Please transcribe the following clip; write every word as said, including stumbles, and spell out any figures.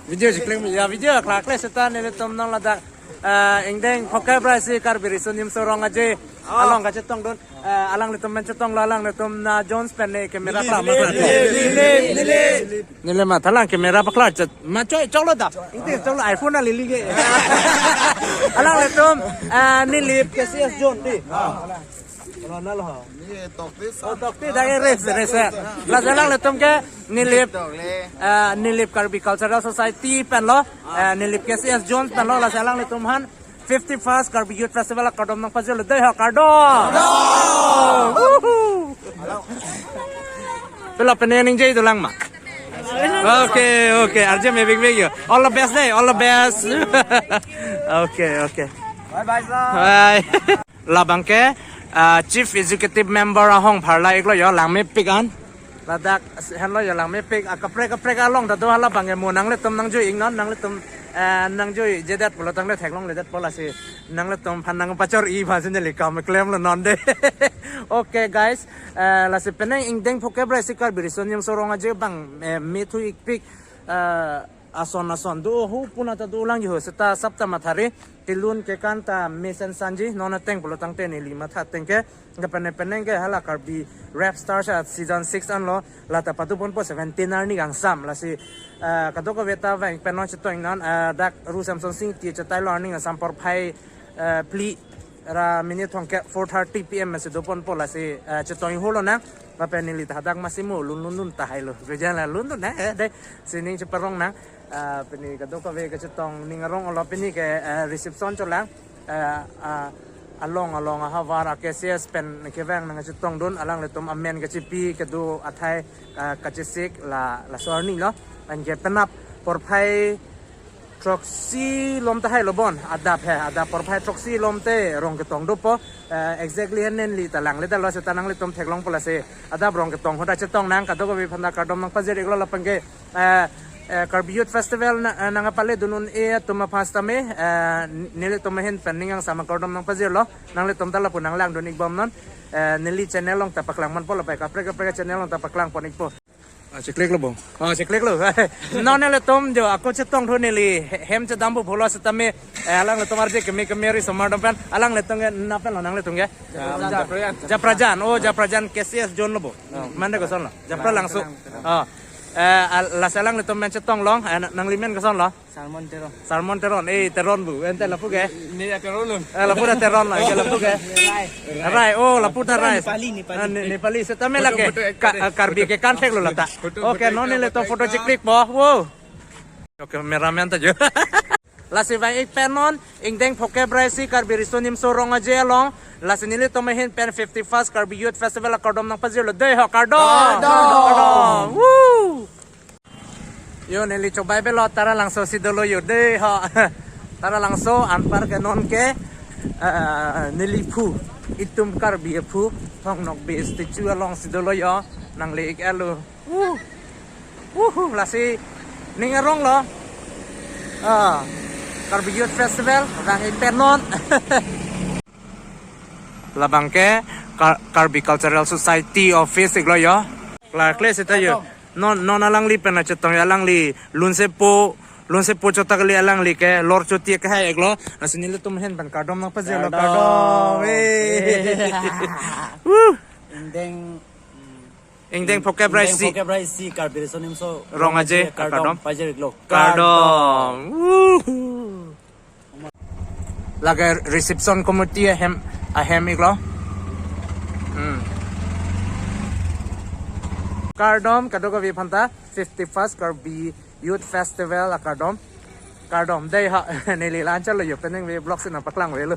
Video chikling ya, video kla kle seta nelitum non ladak, eh, ingdeng phokep ra isi Karbi Riso Nimso Rong Aje along kachetongdun, eh, alanglitum men chetonglo, alanglitum na Jones pen ne camera kla ma kla. Neli ma thalang camera paklar chet ma choi choklo da. Ingdeng choklo iPhone na lili ke. Alanglitum, eh, Nilip K C S Jones di. Lo na lo. Ni tokte sa. Oh, tokte da ke res, res. Lasi alanglitum ke Nilip, Tokle. Eh, Nilip Karbi Cultural Society pen lo, eh, Nilip K C S Jones pen lo, lasi alanglitum aphan fifty-first Karbi Youth Festival akardom nangpajirlo dei ho, kardom. Woohoo. Pela pen ningje dolang ma. Okay, okay. Arje me big big yo. All the best dei, all the best. Okay, okay. Bye bye, sir. Bye. Labang ke, ah, Chief Executive Member ahong pharla iklo yo, langmepik an. Ladak henlo yo, langmepik, ah, kaprek kaprek along ta do, halabang ke mo nanglitum nangjui iknon, nanglitum, eh, nangjui jedet pulo tangte theklongledetpo, lasi nanglitum aphan nangpachor-i aphan si neli kam klemlo non dei. Okay guys, eh, lasi penang ingdeng phokep ra isi Karbi Riso Nimso Rong Aje abang, eh, methu ikpik, eh, ason ason do ho puna ta dolang yo, seta sapta mathari kelun kekan ta mesen sanji, non ateng pulo tangte neli matha ateng ke, ke penang penang ke hala Karbi Rap Stars a season six anlo, la ta padoponpo seventeen arni kangsam, lasi, eh, kadokave ta vang pen non chetong non, eh, dak Ru Samson Sing ti chetailo arni kangsam porphai, eh, phli ra minute thomkep, four thirty P M si doponpo, lasi, eh, chetong holo nang. Lapen neli ta hadak masimo lun lun lun tahai lo. Bejan la lun lun na, eh, dei. Si ning cheparong nang. Eh, pini kadokave kachetong ning arong olo, pini ke, eh, reception cholang. Eh, ah, along along ahavar a K C S pen kevang nangchetongdun, alanglitum amen kachipi kedo athai, eh, kachesik la, laso arni lo. Anke penap porphai throksi lom tahai lo bon, adap he, adap porphai throksi lom te rong ketong dopo, eh, exactly he neli ta langledetlo, seta nanglitum theklongpo, lasi adap rong ketong ahut ta chetong nang, kadokave aphan ta kardom nangpajir iklo, lapen ke, eh, eh, Karbi Youth Festival na, eh, nangpale dun un-e atum aphan sitame, eh, nelitum ahin pen ning kangsam akardom nangpajirlo, nanglitum ta lapu nanglangdun ikbom non, eh, neli channel along ta paklang manpo, lapen kaprek kaprek channel along ta paklang pon ikpo. Ah, cheklik lo bo. Oh, cheklik lo. Non nelitum jo ako chetongthu, neli he-, hem chedam pu bholo sitame, eh, alanglitum arje keme keme ri somar dom pen, alanglitum ke nang pen lo nanglitum ke? Japrajan. Japrajan. Oh, Japrajan K C S Jones lo bo. Oh. Mande koson lo? Japralangso. Oh. Eh, al-, lasi alanglitum men chetong long, eh, na-, nangli men koson lo? Salmon Teron. Salmon Teron, eh, Teron bu, ente lapu ke? Ni ya Teron lun. Eh, lapu ta Teron lo, ke lapu ke? Rai. Rai, oh, lapu ta Rai. Nepali, Nepali. Ah, Ne-, Nepali, sitame lake. Photo, photo, Ka-, eh, Karbi kekan thek lo lata. Photo, photo, okay, non nelitum photo cheklik po. Wow. Okay, cameraman ta jo. Lasi vang ik pen non, ingdeng phokep ra isi Karbi Riso Nimso Rong Aje along. Lasi nelitum ahin pen fifty-first Karbi Youth Festival akardom nangpajirlo dei ho, kardom. Kardom. Kardom. Woo. Yo, neli chobai belo Taralangso si dolo yo dei ho. Taralangso anpar ke non ke, eh, neli phu, itum Karbi aphu, Thong Nokbe statue along si dolo yo, nangli ik elo. Wuh. Wuhu, lasi ning arong lo. Ah, Karbi Youth Festival, vang ik pen non. Labang ke Kar-, Karbi Cultural Society office iklo yo. Klar kle seta yo. Non, non alangli pen chetong yo, alangli lunsepo, lunsepo chot ta kali, alangli ke lor chot ti ke hai iklo. Lasi nelitum ahin pen kardom nangpajirlo, kardom. Kardom. Eh. Wuh. Ingdeng, ingdeng phokep ra isi. Ingdeng phokep ra isi Karbi Riso Nimso Rong Aje, kardom, kardom pajir iklo. Kardom. Wuhu. Lake reception committee ahem, ahem iklo. Hmm. Kardom, kadokave aphan ta fifty-first Karbi Youth Festival akardom. Kardom, dei ha, neli la-an chalo yo, penang ve vlog si nangpaklang velo.